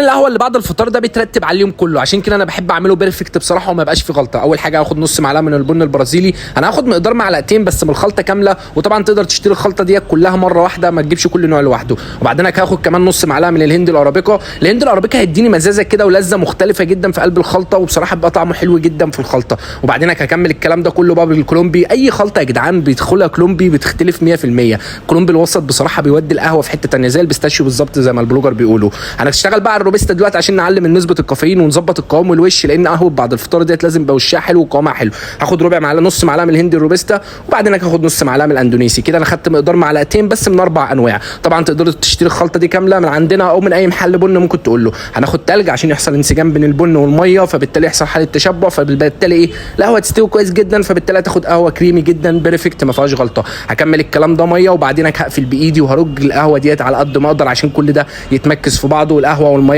القهوة اللي بعد الفطار ده بيترتب على اليوم كله، عشان كده انا بحب اعمله perfect بصراحة وما يبقاش فيه غلطه. اول حاجة هاخد نص معلقه من البن البرازيلي، انا هاخد مقدار معلقتين بس من الخلطة كاملة، وطبعا تقدر تشتري الخلطة دي كلها مرة واحدة، ما تجيبش كل نوع لوحده. وبعدين هاخد كمان نص معلقه من الهند الارابيكا. الهند الارابيكا هيديني مزازه كده ولذة مختلفة جدا في قلب الخلطة، وبصراحة بيبقى طعمه حلو جدا في الخلطة. وبعدين هكمل الكلام ده كله بقى بالكولومبي. اي خلطه يا جدعان بيدخلها كولومبي بتختلف 100%. كولومبي الوسط بصراحة بيودي القهوة في حتة ثانية، زي ال pistachio بالظبط زي ما ال blogger بيقولوا. هنشتغل بقى على الروبيستا دلوقتي عشان نعلي من نسبه الكافيين ونظبط القوام والوش، لان قهوة بعد الفطار ديت لازم يبقى وشها حلو وقوامها حلو. هاخد ربع معلقه، نص معلقه من الهندي الروبيستا، وبعدين هاخد نص معلقه من الاندونيسي. كده انا خدت مقدار معلقتين بس من 4 انواع. طبعا تقدروا تشتري الخلطة دي كاملة من عندنا او من اي محل بن ممكن تقول له. هناخد تلج عشان يحصل انسجام بين البن والمية، فبالتالي يحصل حاله تشبع، فبالتالي ايه القهوة تستوي كويس جدا، فبالتالي هتاخد قهوة كريمي جدا perfect ما فيهاش غلطه. هكمل الكلام ده مية، وبعدين هقفل بايدي وهرج القهوة ديت على قد ما اقدر عشان كل ده يتمكس في بعضه والقهوة والمية